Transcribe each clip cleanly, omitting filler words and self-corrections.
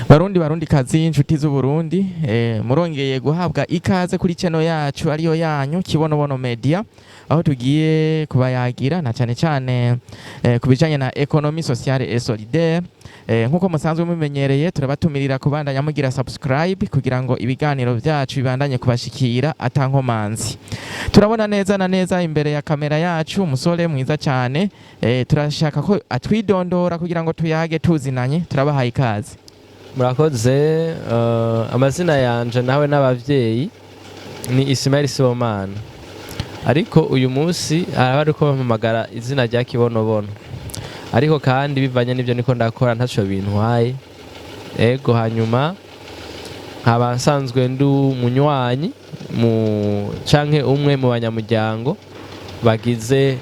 Barundi, Barundi kazi, inshuti z'Uburundi, murongeye guhabwa ikaze kuri channel yacu ariyo yanyu Kibonobono Media, aho tugiye kubayagira na cyane cyane ku bijanye na économie sociale et solidaire. Nkuko musanzwe mumenyereye, turabatumirira kubandanya mugira subscribe kugira ngo ibiganiro byacu bibandanye kubashikira atankomanzi. Turabona neza na neza imbere ya kamera yacu umusore mwiza cyane. Turashaka ko atwidondora kugira ngo tuyage tuzinanye. Turabahaye ikaze. Murakoze. Amazina yanje nawe n'abavyeyi ni Ismail Sibomana, ariko uyu munsi araba ariko bampamagara izina rya Kibonobono, ariko kandi bivanye n'ibyo niko ndakora ntaco bintwaye. Ego, hanyuma nkaba nsanzwe ndi umunywanyi mu canke umwe mu banyamuryango bagize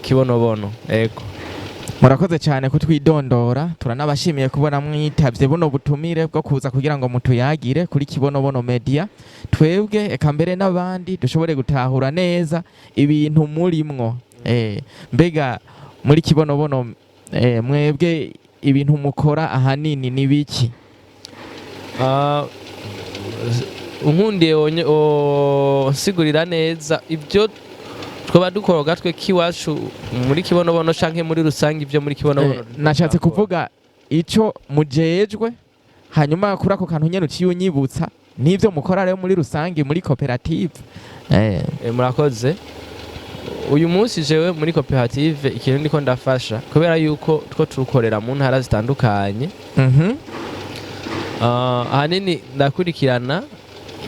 Kibonobono. Ego. Murakoze cyane kutwidondora. Turanabashimiye kubona mwitavye buno butumire bwo kuza kugira ngo mutuyagire kuri Kibonobono Media, twebwe eka mbere n'abandi dushobore gutahura neza ibintu murimwo. Mbega muri Kibonobono, mwebwe ibintu mukora ahanini ni biki? Unkundiye nsigurira neza ibyo twaba dukora gatwe k'iwacu muri Kibonobono canke muri rusange ibyo muri Kibonobono? Nashatse kuvuga ico mujejwe, hanyuma kuri ako kantu nyene uciye unyibutsa n'ivyo mukora rero muri rusange muri koperative. Murakoze. Uyu munsi jewe muri koperative ikintu ndiko ndafasha, kubera yuko two turukorera mu ntara zitandukanye, ahanini ndakurikirana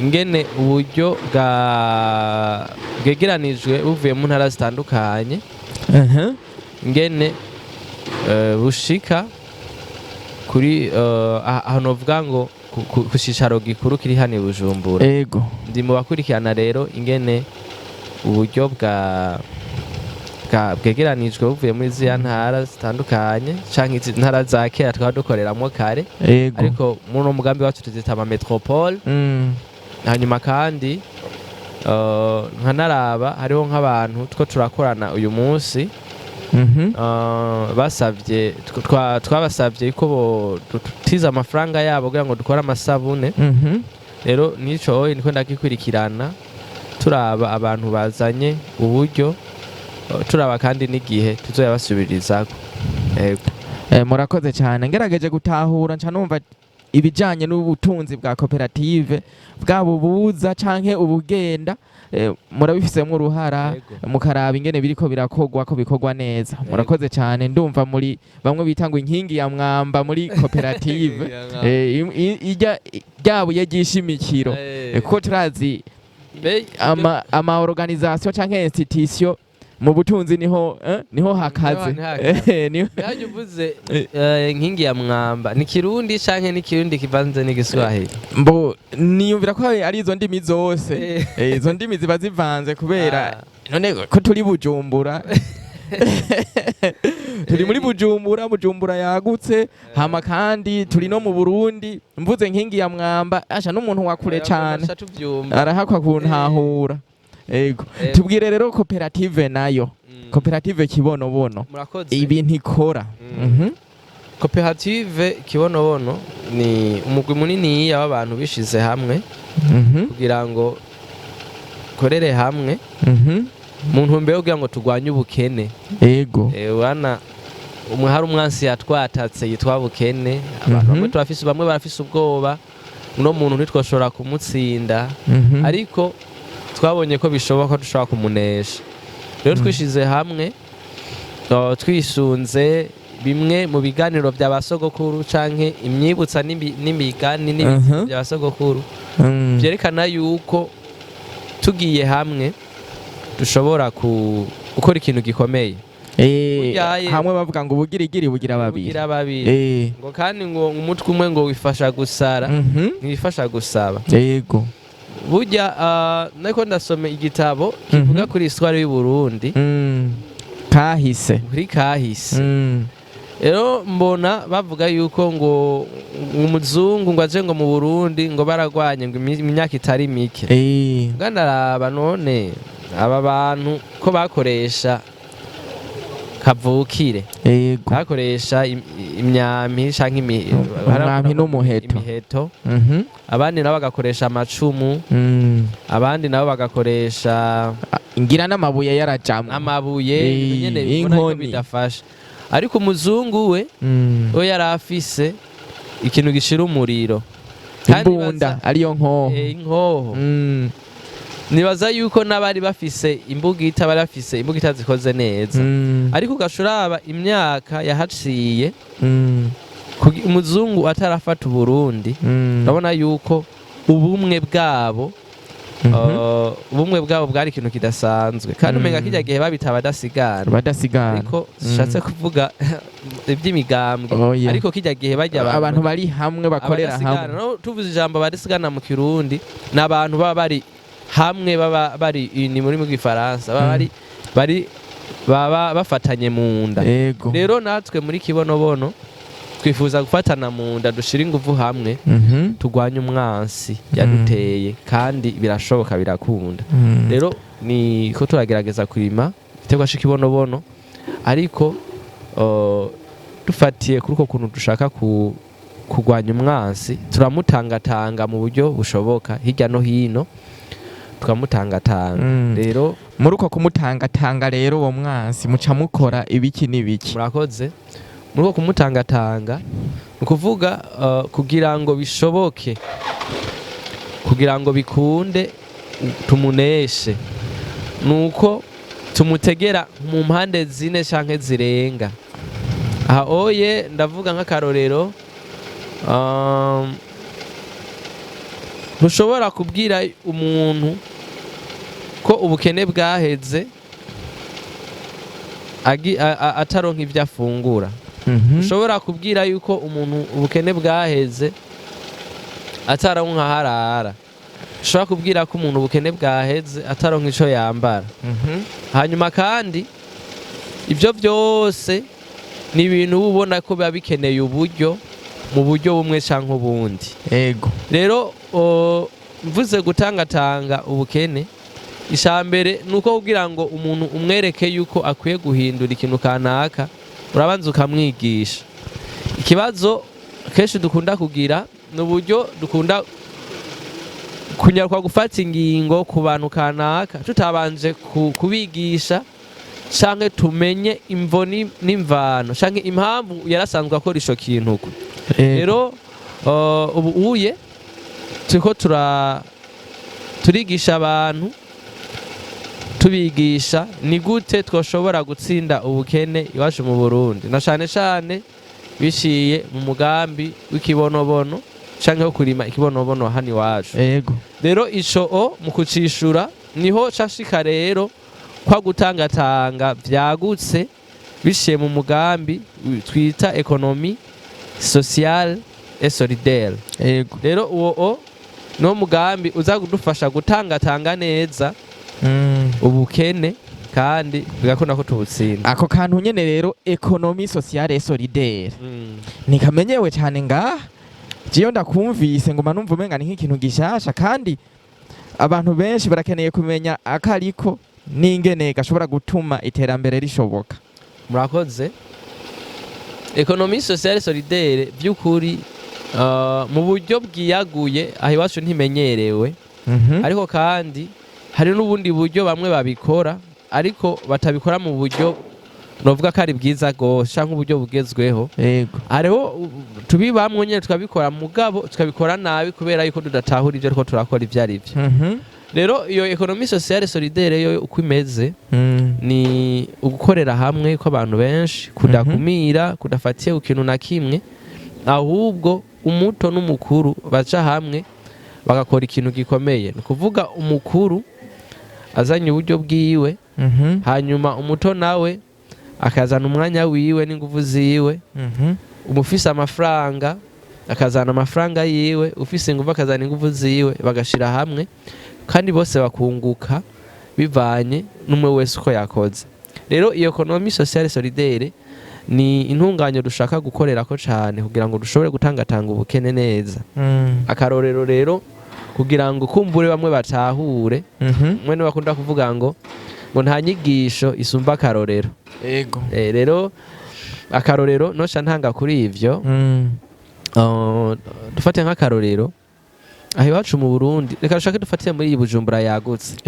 ingene uburyo bwa bwegeranijwe buvuye mu ntara zitandukanye, ingene bushika kuri ahantu bavuga ngo ku cicaro gikuru kiri hano i Bujumbura. Ndi mu bakurikirana rero ingene uburyo bwa bwegeranijwe buvuye muri ziriya ntara zitandukanye canke izi ntara za kera twaba dukoreramwo kare, ariko muri uno mugambi wacu tuzita ama métropoles. Hanyuma kandi nkanaraba hariho nk'abantu two turakorana uyu munsi, basavye twabasavye ko bo dutiza amafaranga yabo kugira ngo dukore amasabune. Rero nico niko ndagikurikirana, turaba abantu bazanye uburyo, turaba kandi n'igihe tuzoyabasubirizako. Yego. Murakoze cyane. Ngerageje gutahura, nca numva ibijanye n'ubutunzi bwa koperative, bwaba ubuza canke ubugenda, murabifisemo uruhara, mukaraba ingene biriko birakogwa, ko bikorwa neza. Murakoze cyane. Ndumva muri bamwe bita ngo inkingi ya mwamba muri koperative, ijya ryabuye ry'ishimikiro. Kuko turazi ama organisation canke institution mu butunzi niho, niho hakaze. Niho hakaze. Niho. Mbega uvuze inkingi ya mwamba, ni Kirundi canke ni Kirundi kivanze n'Igiswahili? Mbo niyumvira ko ari izo ndimi zose. Izo ndimi ziba zivanze kubera none ko turi Bujumbura, turi muri Bujumbura, Bujumbura yagutse, hama kandi turi no mu Burundi. Mvuze nkingi ya mwamba, asha n'umuntu wa kure cane Aca tuvyumva. arahakwa kuntahura. Ego. Tubwire rero koperative nayo, koperative Kibonobono, Murakoze. ibintu ikora. Koperative Kibonobono ni umugwi muniniya w'abantu bishize hamwe kugira ngo korere hamwe mu ntumbero yo kugira ngo turwanye ubukene. Wana umwe hari umwansi yatwatatse yitwa bukene. Abantu bamwe turafise, bamwe barafise ubwoba, uno muntu ntitwoshobora kumutsinda, ariko twabonye ko bishoboka ko dushobora kumunesha. Rero twishize hamwe, twisunze bimwe mu biganiro bya basogokuru canke imyibutsa n'imigani n'ibindi bya basogokuru vyerekana yuko tugiye hamwe dushobora gukora ikintu gikomeye. Hamwe bavuga ngo ubugirigiri bugira babiri. Bugira babiri. Ngo kandi ngo umutwe umwe ngo wifasha gusara, ntiwifasha gusaba. Burya nariko ndasoma igitabo kivuga kuri histoire y'u Burundi, Kahise. Kuri kahise. Rero mbona bavuga yuko ngo umuzungu ngo aje ngo mu Burundi ngo baragwanye ngo imyaka itari mike. Ndaraba none aba bantu ko bakoresha Kavukire. Yego. Bakoresha imyampi canke Umwampi n'umuheto. Imiheto. Abandi nabo bagakoresha amacumu. Abandi nabo bagakoresha Ngira n'amabuye yarajamwo. Amabuye, ibintu nyene ubona ko Inkoni. bidafasha. Ariko umuzungu we, we yari afise ikintu gishira umuriro. Kandi Imbunda, ariyo nkoho. Inkoho. Nibaza yuko n'abari bafise imbugita bari bafise imbugita zikoze neza. Ariko ugaca uraba imyaka yahaciye, umuzungu atarafata Uburundi, urabona yuko ubumwe bwabo, ubumwe bwabo bwari ikintu kidasanzwe, kandi umenga kirya gihe babita abadasigana. Badasigana. Ariko sishatse kuvuga iby'imigambwe. Oya. Ariko kirya gihe bajya Abantu bari hamwe, bakorera abadasigana, hamwe. No, tuvuze ijambo abadasigana mu Kirundi, ni abantu baba bari hamwe, baba bari ni muri mu Gifaransa baba bari baba bafatanye mu nda. Rero natwe muri Kibonobono twifuza gufatana mu nda, dushira ingufu hamwe, turwanye umwansi yaduteye, kandi birashoboka, birakunda. Rero ni ko turagerageza kurima igiterwa c'ikibonobono, ariko dufatiye kuri uko kuntu dushaka kurwanya umwansi, turamutangatanga mu buryo bushoboka hirya no hino, tukamutangatanga. Rero Muri uko kumutangatanga rero uwo mwansi, muca mukora ibiki n'ibiki? Murakoze. Muri uko kumutangatanga, ni ukuvuga, kugira ngo bishoboke, kugira ngo bikunde tumuneshe, ni uko tumutegera mu mpande zine canke zirenga. Aha oye ndavuga nk'akarorero, ntushobora kubwira umuntu ko ubukene bwaheze ataronka ibyo afungura. Ushobora kubwira yuko umuntu ubukene bwaheze ataronka aho arara. Ushobora kubwira ko umuntu ubukene bwaheze ataronka ico yambara. Hanyuma kandi ibyo byose ni ibintu uba ubona ko biba bikeneye uburyo mu buryo bumwe canke ubundi. Rero mvuze gutangatanga ubukene, icambere ni uko kugira ngo umuntu umwereke yuko akwiye guhindura ikintu kanaka, urabanza ukamwigisha. Ikibazo kenshi dukunda kugira ni uburyo dukunda kunyaruka gufata ingingo ku bantu kanaka tutabanje kubigisha canke tumenye imvo n'imvano canke impamvu yarasanzwe akora ico kintu uko. Rero ubu uye turiko turigisha abantu, tubigisha ni gute twoshobora gutsinda ubukene iwacu mu Burundi, na cane cane biciye mu mugambi w'ikibonobono canke wo kurima ikibonobono hano iwacu. Rero ico o mu kucishura niho cashika rero kwa gutangatanga vyagutse biciye mu mugambi twita économie sociale et solidaire. Rero uwo o niwo mugambi uza kudufasha gutangatanga neza ubukene, kandi bigakunda ko tubutsinda. Ako kantu nyene rero, économie sociale et solidaire, ntikamenyewe cyane ngaha. Jewe ndakumvise nguma numva umenga ni nk'ikintu gishasha, kandi abantu benshi barakeneye kumenya akariko n'ingene gashobora gutuma iterambere rishoboka. Murakoze. Économie sociale solidaire by'ukuri, mu buryo bwiyaguye aho iwacu ntimenyerewe. Ariko kandi hari n'ubundi buryo bamwe babikora, ariko batabikora mu buryo novuga ko ari bwiza gose canke uburyo bugezweho. Hariho tubibamwo nyene tukabikora, mugabo tukabikora nabi kubera yuko tudatahura ivyo ariko turakora ivyo ari vyo. Rero iyo économie sociale solidaire yo uko imeze, ni ugukorera hamwe kw'abantu benshi kudakumira, kudafatiye ku kintu na kimwe, ahubwo umuto n'umukuru baja hamwe bagakora ikintu gikomeye. Ni ukuvuga umukuru azanye uburyo bwiwe, hanyuma umuto nawe akazana umwanya wiwe n'inguvu ziwe, umufise amafaranga akazana amafaranga yiwe, ufise inguvu akazana inguvu ziwe, bagashira hamwe kandi bose bakunguka bivanye n'umwe wese uko yakoze. Rero iyo économie sociale solidaire ni intunganyo dushaka gukorerako cane kugira ngo dushobore gutangatanga ubukene neza. Akarorero rero, kugira ngo kumbure bamwe batahure, umwe niwe akunda kuvuga ngo Ngo nta nyigisho isumba akarorero. Rero akarorero noca ntanga kuri ivyo, dufate nk'akarorero aho iwacu mu Burundi. Reka dushake dufatire muri iyi Bujumbura yagutse.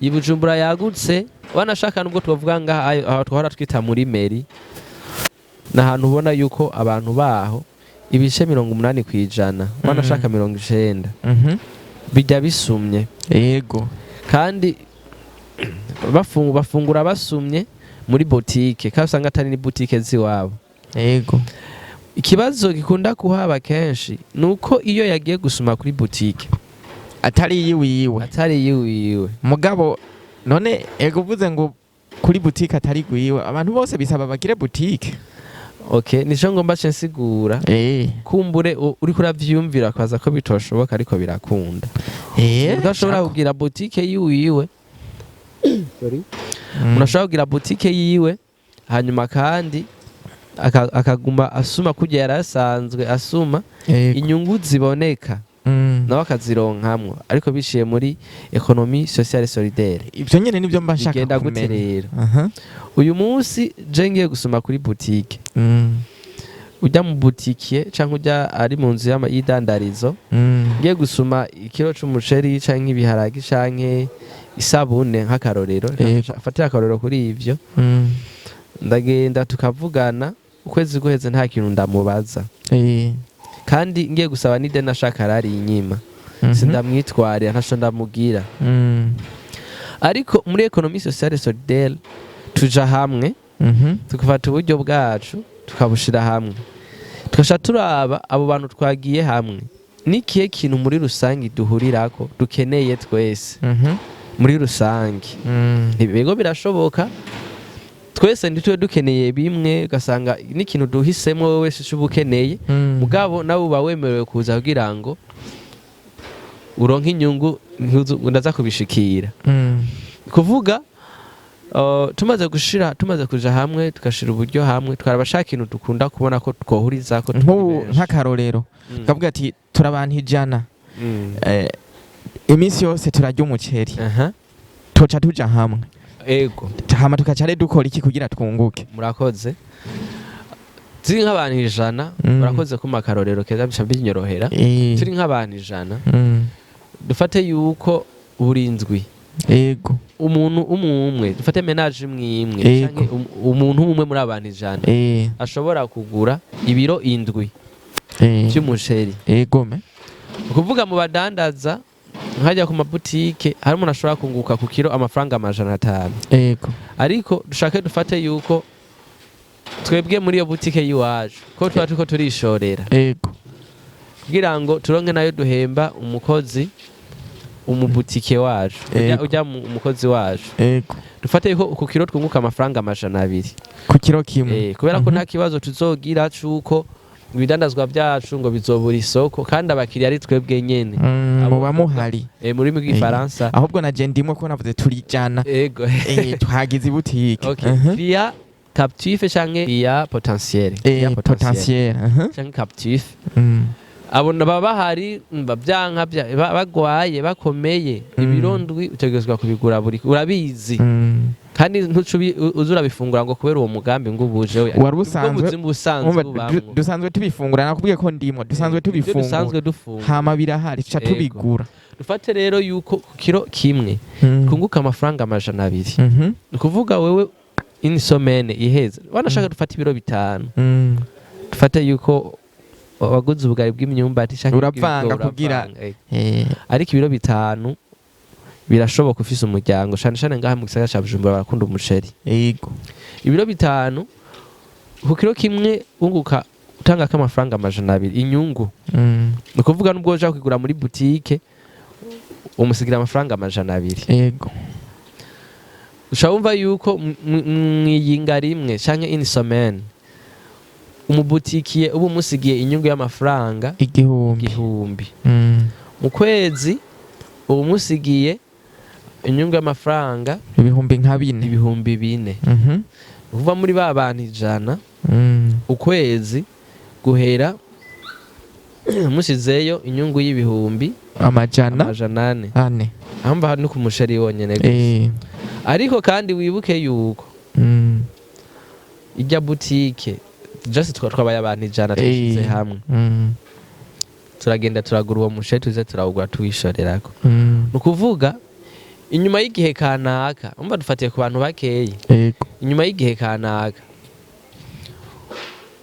Iyi Bujumbura yagutse, wanashaka nubwo tubavuga ngaha aho twahora twita muri mairie, ni ahantu ubona yuko abantu baho ibice 80%, wanashaka 90, bijya bisumye. Kandi bafungura basumye muri botike, kandi usanga atari ni botike z'iwabo. Ikibazo gikunda kuhaba kenshi ni uko iyo yagiye gusuma kuri botike atari iyiwiwe, atari iyiwiwe. Mugabo none ego, uvuze ngo kuri butike atari gwiwe, abantu bose bisaba bagire butike. Okay, nico ngomba ce nsigura. Kumbure uriko uravyiyumvira kwaza ko bitoshoboka, ariko birakunda. Udashobora kugira botike yiwiwe. Umuntu ashobora kugira botike yiwe, hanyuma kandi akaguma asuma kurya yari asanzwe asuma. Inyungu ziboneka nawe akazironkamwo, ariko biciye muri économie sociale solidaire. Ivyo nyene nivyo mba nshaka Bigenda gute kumenya. rero? Uyu munsi je ngiye gusuma kuri butike, ujya mu butikiye canke ujya ari mu nzu y'idandarizo, ngiye gusuma ikiro c'umuceri canke ibiharage canke isabune nk'akarorero, fatira akarorero kuri ivyo, ndagenda tukavugana, ukwezi guheze nta kintu ndamubaza. Kandi ngiye gusaba n'ideni ashaka arari inyima, sindamwitwarira, ntaco ndamugira. Ariko muri économie sociale solidaire tuja hamwe, tugafata uburyo bwacu tukabushira hamwe, tugaca turaba abo bantu twagiye hamwe n'ikihe kintu muri rusange duhurirako dukeneye twese muri rusange. Ibigo birashoboka, twese ntitube dukeneye bimwe, ugasanga n'ikintu duhisemo wowe wese ico uba ukeneye, mugabo nawe uba wemerewe kuza kugira ngo uronke inyungu, ndaza kubishikira. Kuvuga tumaze gushira, tumaze kuja hamwe, tugashira uburyo hamwe, twaraba shaka ikintu dukunda kubona ko twohuriza ko turi Nk'ubu benshi. nk'akarorero, kavuga ati turi abantu 100, iminsi yose turarya umuceri, tuca tuja hamwe, hama tukaca rero dukora iki kugira twunguke? Murakoze. Turi nk'abantu 100. Murakoze kuma akarorero keza, bica binyorohera. Turi nk'abantu 100, dufate yuko buri ndwi umuntu umwe umwe, dufate ménage imwe imwe, canke umuntu umwe muri abantu 100 ashobora kugura ibiro 7 vy'umuceri. Egome. Ukuvuga mu badandaza nkajya ku mabutike, hari umuntu ashobora kunguka ku kiro amafaranga 500. Ariko dushake dufate yuko twebwe muri iyo butike y'iwacu ko tuba turiko turishorera kugira ngo turonke nayo duhemba umukozi, umubutike wacu ujya, ujya umukozi wacu, dufate yuko ku kiro twunguka amafaranga 200. Ku kiro kimwe? Kubera ko nta kibazo tuzogira cuko ibidandazwa byacu ngo bizobura isoko, kandi abakiriya ari twebwe nyene. Muba muhari. Mu rurimi rw'igifaransa. Ahubwo na je ndimwe ko navuze turi 100. Twagize ibutike. Okay. Client captif canke client potentiel? Client potentiel. Canke captif, abo baba bahari, bavyanka bagwaye bakomeye, ibiro 7 utegerezwa kubigura buri, urabizi. Kandi ntuca uza urabifungura ngo kubera uwo mugambi ngo ubuje we. Wari Ubwo usanzwe buzima busanzwe Umva, bubamwo. Dusanzwe tubifungura, nakubwiye ko ndimwo, dusanzwe Ibyo tubifungura. Dusanzwe dufungura. Hama birahari, tuca tubigura. Dufate rero yuko ku kiro kimwe twunguka amafaranga 200. Ni ukuvuga wewe une semaine iheze, wanashaka dufate ibiro 5, dufate yuko waguze ubugari bw'imyumbati canke Uravanga bw'ibigori, kugira uravanga. Ariko ibiro 5 birashoboka ufise umuryango, cane cane ngaha mu gisagara ca Bujumbura barakunda umuceri. Ibiro 5 ku kiro kimwe wunguka utangako amafaranga 200 inyungu. Ni ukuvuga nubwo uja kugura muri butike umusigira amafaranga 200. Uca wumva yuko mwiyinga rimwe canke une semaine umubutikiye uba umusigiye inyungu y'amafaranga 1000. 1000. Mu kwezi uba umusigiye inyungu y'amafaranga ibihumbi nka 4. 4000. Kuva muri ba bantu 100, ukwezi guhera musizeyo inyungu y'ibihumbi amajana 400. ane. Aho mva ni ku musheri wonyene gusa. Ariko kandi wibuke yuko ijya butike just twabaye abantu 100 twishyize hamwe, turagenda turagura uwo muceri, tuze turawugura, tuwishorerako. Ni ukuvuga inyuma y'igihe kanaka, umva dufatiye ku bantu bakeyi, inyuma y'igihe kanaka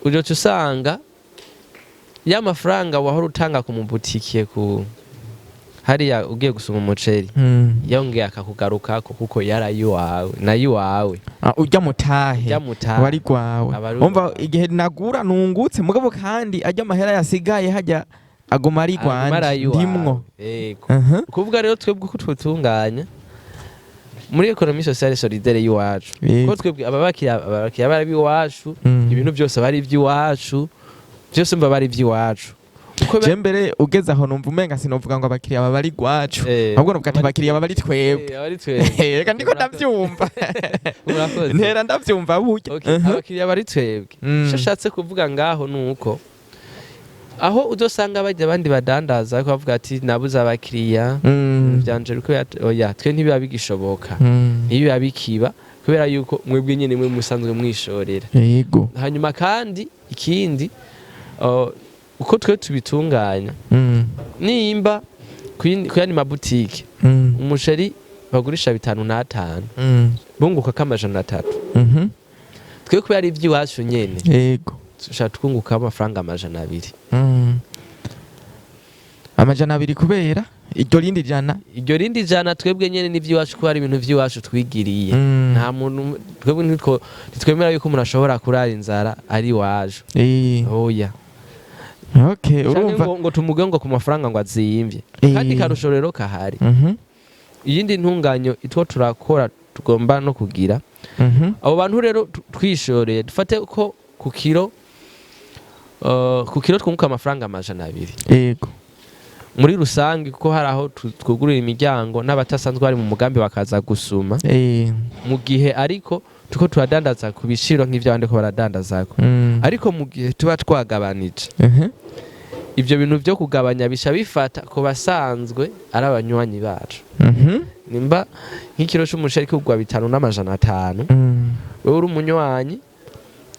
ujoca usanga ya mafaranga wahora utanga ku mubutikiye ku hariya ugiye gusuma umuceri yongeye akakugarukako, kuko yarayiwawe nayiwawe. Ah, urya mutahe Urya mutahe. wari gwawe. Aba ari Umva, uwawe. igihe nagura nungutse, mugabo kandi arya amahera yasigaye hajya aguma ari Aguma ari gwanje ay'iwawe. ndimwo. Yego. Ukuvuga rero twebwe uko twitunganya muri économie sociale solidaire y'iwacu, kuko twebwe aba bakiriya bari iwacu, ibintu byose bari iby'iwacu, byose mba bari iby'iwacu. Uko Je mbere ugeze aho numva umenga sinovuga ngo abakiriya baba ari gwacu, ahubwo novuga ati abakiriya baba ari twebwe. Aba ari twebwe. Reka ndiko ndavyumva. Murakoze. Ntera ndavyumva burya. Okay, abakiriya bari twebwe. Icyo ashatse kuvuga ngaho ni uko aho uzosanga bajya abandi badandaza ariko bavuga ati nabuze abakiriya, byanje biriko oya, twe ntibiba bigishoboka, ntibiba bikiba, kubera yuko mwebwe nyine mwe musanzwe mwishorera. Hanyuma kandi ikindi, uko twe tubitunganya, nimba ku yandi mabutike umuceri bagurisha 5 n'atanu, bunguka k'300, twe kubera ari iby'iwacu nyene, dushobora twunguka amafaranga 200. 200 kubera iryo rindi jana. Iryo rindi jana twebwe nyene n'ivy'iwacu, kuba ari ibintu vy'iwacu twigiriye. Nta muntu, twebwe ntitwemera yuko umuntu ashobora kurara inzara ari iwacu. Oya. Okay, Canke urumva ngo tumuge ngo ku mafaranga ngo azimvye. Kandi karusho rero kahari, iyindi ntunganyo itwo turakora tugomba no kugira, abo bantu rero twishoreye, dufate ko ku kiro twunguka amafaranga 200 muri rusange, kuko hari aho twugurura imiryango n'abatasanzwe bari mu mugambi bakaza gusuma, mu gihe ariko tuko turadandaza ku biciro nk'ivyo abandi ko baradandazako, ariko mu gihe tuba twagabanije, ivyo bintu vyo kugabanya bisha bifata ku basanzwe ari abanywanyi bacu. Nimba nk'ikiro c'umuceri kugwa 5 n'amajana 5, wewe uri umunywanyi,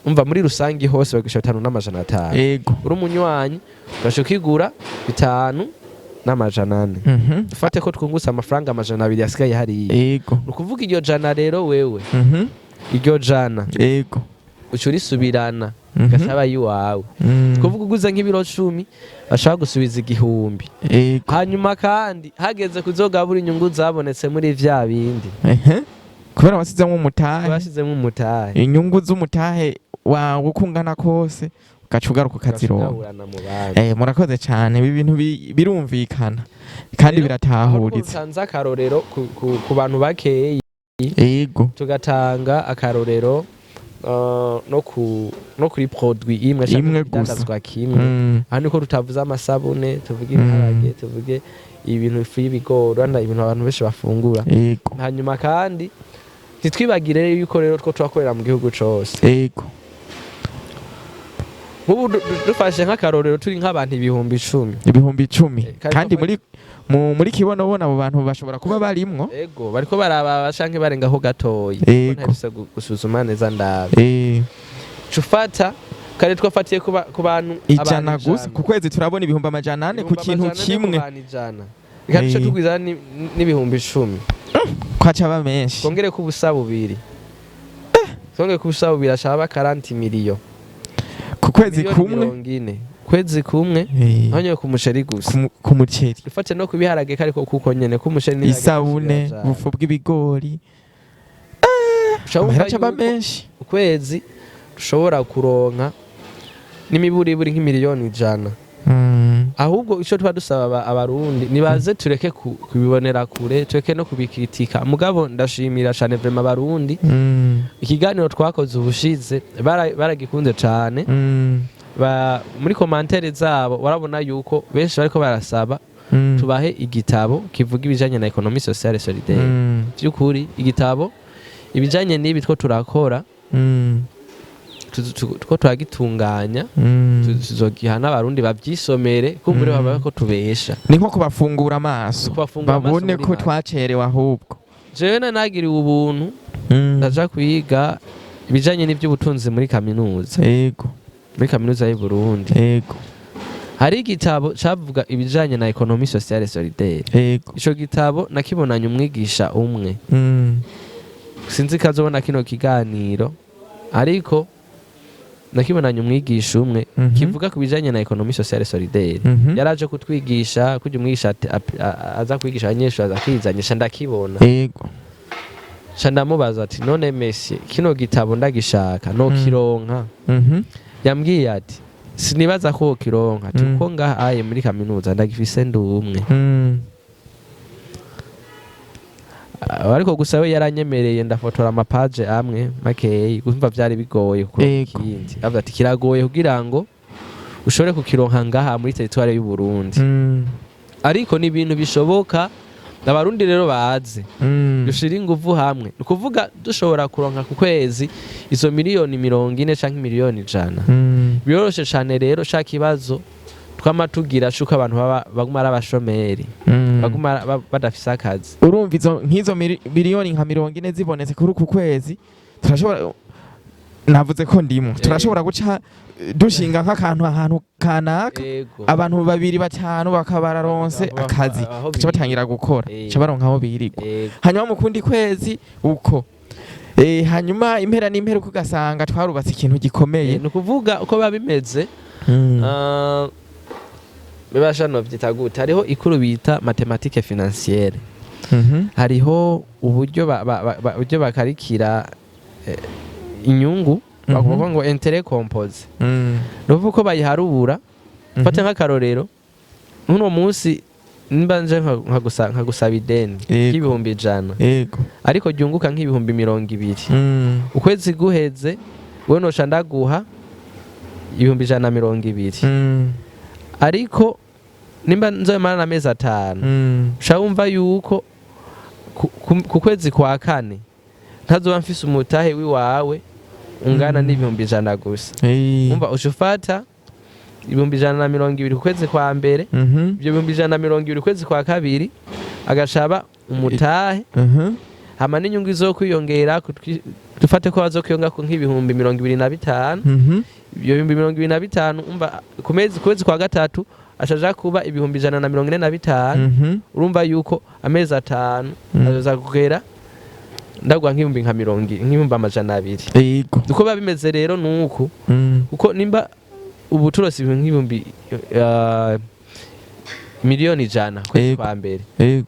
umva muri rusange hose bagurisha 5 n'amajana 5, uri umunywanyi ugasha ukigura 5 n'amajana 4. Dufate ko twungutse amafaranga 200 asigaye hariya. Ni ukuvuga iryo jana rero wewe, iryo jana uca urisubirana, gasaba iwawe. Kuvuga uguze nk'ibiro 10, bashaka gusubiza 1000. Hanyuma kandi hageze kuzogabura inyungu zabonetse muri vya bindi, Kubera wasizemo umutahe, bashyizemo umutahe, inyungu z'umutahe wawe uko ungana kose ugaca ugaruka ukazironka. Ugaburana mu bandi. Murakoze cyane, ibi bintu birumvikana kandi Rero, biratahuritse. Aho dutanze akarorero ku bantu bakeyi, tugatanga akarorero no kuri produit imwe canke Imwe gusa. ikidandazwa kimwe. Aha niko tutavuze amasabune, tuvuge ibiharage, tuvuge ibintu, ifu y'ibigori, urabona ibintu abantu benshi bafungura. Hanyuma kandi ntitwibagire yuko rero two turakorera mu gihugu cose. Nk'ubu dufashe nk'akarorero turi nk'abantu 10.000. 10.000. Kandi Kandi muri Kibonobono abo bantu bashobora kuba barimwo. Ego, bariko barababa canke barengaho gatoyi. Ntabise gusuzuma neza ndabe. Cufata kare twafatiye ku bantu 100 abantu gusa ku kwezi, turabona 400.000 ku kintu 400.000 ku kimwe. bantu 100. Reka duce tugwiza n'10.000. Kwaca aba menshi. Twongere ku busa bubiri, twongere ku busa bubiri, ashaba 40 miliyo. Ku kwezi Miliyoni kumwe. 40 kwezi kumwe, ntonyeye ku muceri gusa. Ku muceri. Dufate no ku biharage kariko kuko nyene ku muceri n'ibiharage Isabune, birajana. ubufu bw'ibigori. Uca wumva Amahera aca aba yuko menshi. ukwezi dushobora kuronka n'imiburiburi nk'imiliyoni 100. Ahubwo icyo tuba dusaba abarundi nibaze tureke kubibonera kure, tureke no kubikritika. Mugabo ndashimira cyane vraiment abarundi, ikiganiro twakoze ubushize baragikunze cyane. Muri commentaires zabo warabona yuko benshi bariko barasaba tubahe igitabo kivuga ibijanye na économie sociale solidaire. By'ukuri igitabo ibijanye n'ibi two turakora, two turagitunganya, tuzogiha n'abarundi bavyisomere kumbure babaye ko tubesha. Ni nko kubafungura amaso. Kubafungura amaso Babone muri ko make. twacerewe ahubwo. Jewe nagiriwe ubuntu, ndaja kwiga ibijanye n'ivy'ubutunzi muri kaminuza, muri Kaminuza y'u Burundi. Hari igitabo cavuga ibijanye na économie sociale solidaire. Ico gitabo nakibonanye umwigisha umwe, sinzi ko azobona kino kiganiro, ariko nakibonanye umwigisha umwe, kivuga ku bijanye na économie sociale solidaire. Yaraje kutwigisha kurya umwigisha aza kwigisha abanyeshuri, aza kwizanyisha, ndakibona. Ca ndamubaza ati: "None monsieur, kino gitabo ndagishaka, nokironka?" Yambwiye ati: "Sinibaza ko wokironka," ati, "kuko ngaha aye muri kaminuza ndagifise ndi umwe." Ariko gusa we yaranyemereye ndafotora amapaje amwe makeyi, kumva vyari bigoye kuronka ikindi. Avuga ati: "Kiragoye kugira ngo ushobore kukironka ngaha muri territoire y'u Burundi." Ariko ni ibintu bishoboka. Abarundi rero baze dushira inguvu hamwe, ni ukuvuga dushobora kuronka ku kwezi izo miliyoni 40 canke miliyoni 100. Biroroshe cane. Rero ca kibazo twama tugira c'uko abantu baba baguma ari abashomeri, baguma badafise akazi. Urumva izo nk'izo miliyoni nka 40 zibonetse kuri uku kwezi, turashobora, navuze ko ndimo, turashobora guca dushinga nk'akantu ahantu kanaka, abantu babiri, batanu bakaba bararonse akazi, aho baca batangira gukora, baca baronka aho birirwa. Hanyuma mu kundi kwezi uko, hanyuma impera n'impera uko, ugasanga twarubatse ikintu gikomeye. Ni ukuvuga uko biba bimeze, bibasha novyita gute, hariho ikuru bita mathématique financière. Hariho uburyo uburyo bakarikira inyungu, bakuvuga ngo intérêt composé. Ni ukuvuga uko bayiharura. Fate nk'akarorero, nk'uno munsi nimba nje nkagusaba ideni ry'ibihumbi 100, ariko ryunguka nk'ibihumbi 20, ukwezi guheze wewe noca ndaguha 120,000. Ariko nimba nzoyamara n'amezi 5, uca wumva yuko ku kwezi kwa kane ntazoba mfise umutahe w'iwawe ungana n'ibihumbi 100 gusa. Umva, uca ufata 120,000 ku kwezi kwa mbere, ibyo 120,000 ukwezi kwa kabiri agashaba umutahe, hama n'inyungu izokwiyongera, dufate ko bazokwiyongera nk'ibihumbi 25, ibyo 25,000, umva, ku mezi, ku kwezi kwa gatatu ashaja kuba 145,000. Urumva yuko amezi 5 azoza kugera ndagwa nk'ibihumbi nka mirongo nk'ibihumbi 200. Uko biba bimeze rero nuku, kuko nimba ubu turose nk'ibihumbi miliyoni 100 kwezi kwa mbere,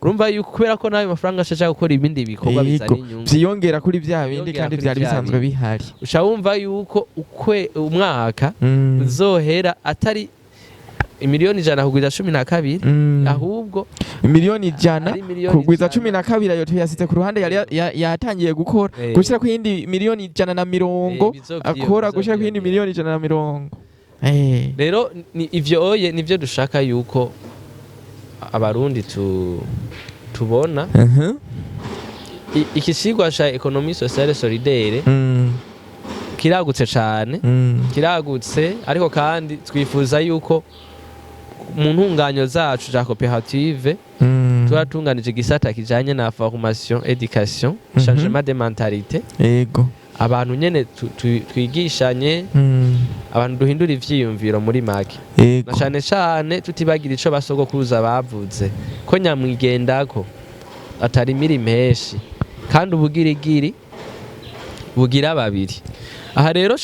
urumva yuko kubera ko nayo mafaranga ashaka gukora ibindi bikorwa bizana inyungu, vyiyongera kuri vya bindi Vyiyongera kandi kuri vyari vya bisanzwe bindi. bihari. Uca wumva yuko ukwe umwaka uzohera atari miliyoni 100 kugwiza 12, ahubwo miliyoni 100 ari miliyoni kugwiza 100. 12, ayo tuyasize ku ruhande, yari yatangiye gukora, gushira ku yindi miliyoni 120, akora gushira ku yindi miliyoni 120. Rero ni ivyo oye nivyo dushaka yuko abarundi tubona. Iki cigwa ca économie sociale solidaire kiragutse cane, kiragutse, ariko kandi twifuza yuko mu ntunganyo zacu za koperative turatunganije igisata kijanye na formation, éducation, changement de mentalité, abantu nyene twigishanye, abantu duhindura ivyiyumviro muri make, na cane cane tutibagira ico basogokuruza bavuze ko nyamwigendako atarimira impeshi, kandi ubugirigiri bugira babiri. Aha rero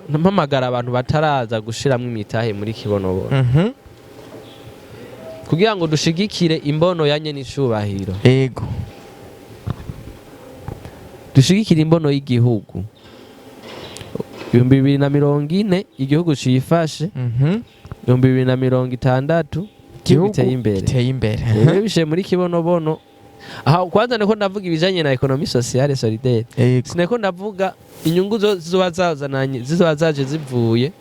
mpamagara abantu bataraza gushiramwo imitahe muri Kibonobono, kugira ngo dushigikire imbono ya nyene icubahiro, dushigikire imbono y'igihugu 2040, igihugu cifashe, 2060 Igihugu giteye imbere. Giteye imbere. Rero bishe muri Kibonobono, aha kwanza niko ndavuga ibijanye na économie sociale solidaire, sineko ndavuga inyungu zizoba zazananye, zizoba zaje zivuye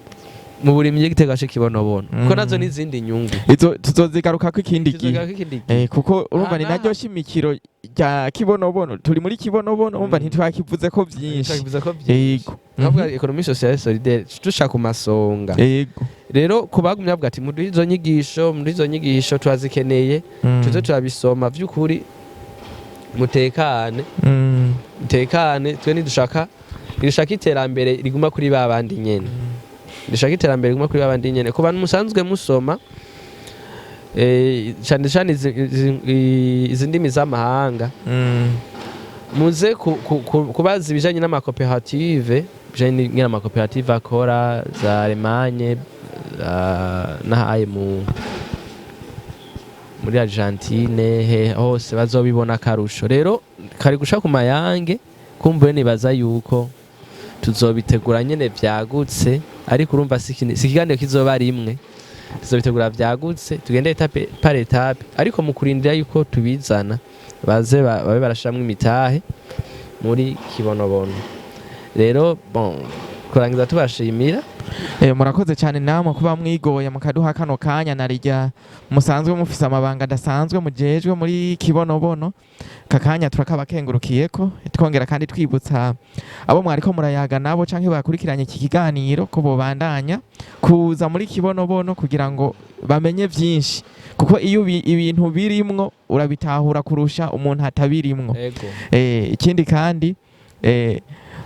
mu burimyi y'igiterwa c'ikibonobono, kuko nazo n'izindi nyungu. Izo tuzozigarukako ikindi gihe. Tuzogaruka ikindi gihe. Kuko urumva ni Aha. naryo shimikiro rya Kibonobono, turi muri Kibonobono, urumva ntitwakivuze ko vyinshi. Twakivuze ko vyinshi. Ndavuga économie sociale solidaire dushaka ku masonga. Rero ku bagumye bavuga ati: "Muduhe izo nyigisho, muduhe izo nyigisho, turazikeneye, tuze turabisoma," vy'ukuri Mutekane, mutekane. Twe ntidushaka iterambere riguma kuri ba bandi nyene, dushaka iterambere riguma kuri ba bandi nyene. Ku bantu musanzwe musoma cane cane izi ndimi z'amahanga, muze kubaza ibijanye n'amakoperative, ibijanye n'ingene amakoperative akora za Allemagne, n'ahaye muri Argentine, he hose bazobibona. Akarusho rero kari gusha ku mayange. Kumbure nibaza yuko tuzobitegura nyene vyagutse, ariko urumva si ikiganiro kizoba rimwe. Tuzobitegura vyagutse, tugende étape par étape, ariko mu kurindira yuko tubizana, baze babe barashiramwo imitahe muri Kibonobono. Rero bon, kurangiza tubashimira. Murakoze cyane namwe kuba mwigoye mukaduha kano kanya, narirya musanzwe mufise amabanga adasanzwe mujejwe muri Kibonobono. Kakanya turakabakengurukiyeko, twongera kandi twibutsa abo mwariko murayaga nabo canke bakurikiranye iki kiganiro ko bobandanya kuza muri Kibonobono kugira ngo bamenye vyinshi, kuko iyo ibintu birimwo urabitahura kurusha umuntu atabirimwo. Ikindi kandi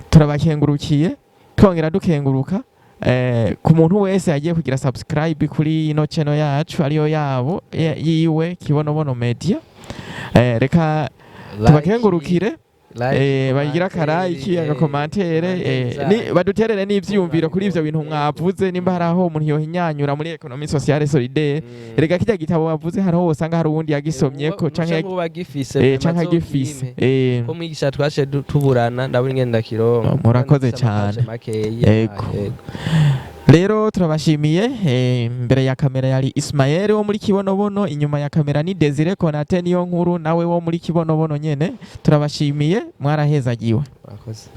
turabakengurukiye, twongera dukenguruka ku muntu wese yagiye kugira subscribe kuri ino channel yacu ariyo yabo yiwe Kibonobono Media. Reka tubakengurukire. Bagira akarayiki, agakomantere, baduterere n'ivyiyumviro kuri ivyo bintu mwavuze, nimba hari aho umuntu yohinyanyura muri économie sociale solidaire. Rega kirya gitabo wavuze, hariho wosanga hari uwundi yagisomyeko canke bagifise, canke agifise. Ko mwigisha twace tuburana, ndabona ingene ndakironka. Murakoze cane. Ego. Rero turabashimiye. Imbere ya kamera yari Ismael wo muri Kibonobono, inyuma ya kamera ni Desire Konate niyo nkuru nawe wo muri Kibonobono nyene. Turabashimiye, mwarahezagiwe. Murakoze.